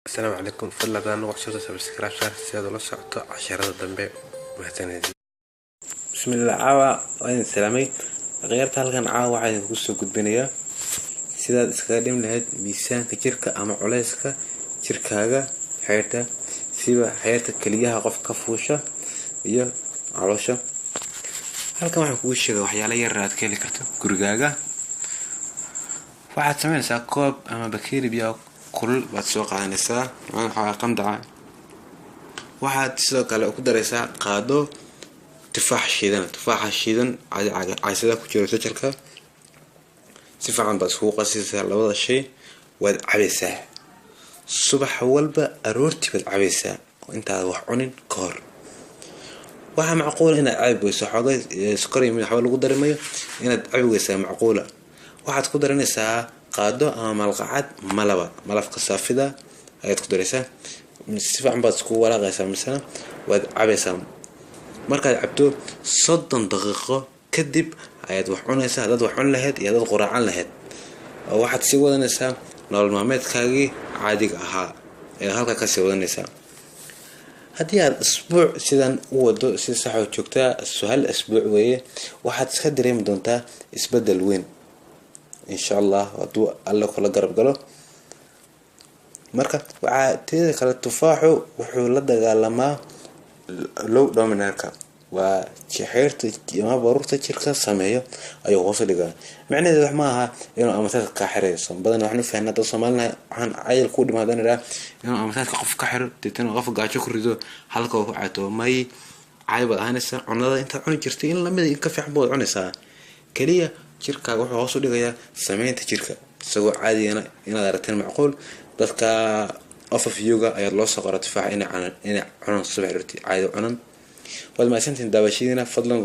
Asalaamu calaykum. Fadlan haddaan nagu cusubta, subscribe saar si aad ula socoto casharada dambe. Mahadsanid. Bismillah. Caawa waa idin salaamay, akhyaarta. Halkan caawa waxaa idinku soo gudbinayaa sidaad iskaga dhimi lahayd miisaanka jirka ama culeyska jirkaaga, xeyrta, siba xeyrta keliyaha qof ka fuusha iyo caloosha. Halkan waxaan kugu sheegay waxyaala yar aad ka heli karto gurigaaga. Waxaad sameynaysaa koob ama bakeeri biyaa kulul baad soo qaadanaysaa, waxaa qandaca. Waxaad sidoo kale ku daraysaa qaado tufaax shiidan, tufaaxa shiidan caysada ku jiro jajarka. Si fiican baad iskugu qasaysaa labada shay. Waad cabaysaa subax walba, aroortii baad cabaysaa intaad wax cunin ka hor. Waxaa macquula inaad cabi weyso xoogay sokor iyo waxba lagu darimayo, inaad cabi weysaa macquula. Waxaad ku daranaysaa qaado ama malqacad malaba, malabka saafida ayaad ku daraysaa. Si fiican baad iskugu walaaqaysaa, misena waad cabaysaa. Markaad cabto, 30 daqiiqo kadib ayaad wax cunaysaa, haddaad wax cuni lahayd iyo haddaad quraacan lahayd, oo waxaad sii wadanaysaa nolol maalmeedkaagii caadiga ahaa ayaad halkaa kasii wadanaysaa. Haddii aad isbuuc sidan u wado si saxoo joogtaa, hal asbuuc weeye, waxaad iska dareemi doontaa isbedel weyn, insha Allah, hadduu Alle kula garab galo. Marka waxaa teeda kale, tufaaxu wuxuu la dagaalamaa low dominarka, waa xeyrta ama baruurta jirka sameeyo ayuu hoos dhigaa. Micnaheedu wax ma aha inuu amataadka kaa xirayso. Badan waxaan u fahnaa dad Soomaalina, waxaan cayil ku dhima haddaan idhaha inuu amataadka qof ka xiro, deetana qof gaajo ku rido halka uu ku cayto. May, caadi baad ahaanaysaa. Cunada intaad cuni jirtay in lamida, in ka fiican baad cunaysaa. Keliya jirkaaga wuxuu hoos u dhigayaa sameynta jirka isagoo caadigana. Inaad aragteen macquul. Dadka overviewga ayaad loo soo qora tufaaxa inay cunaan subax dhorti, caadi cunan. Waad mahadsantihiin daawashadiina. Fadlan.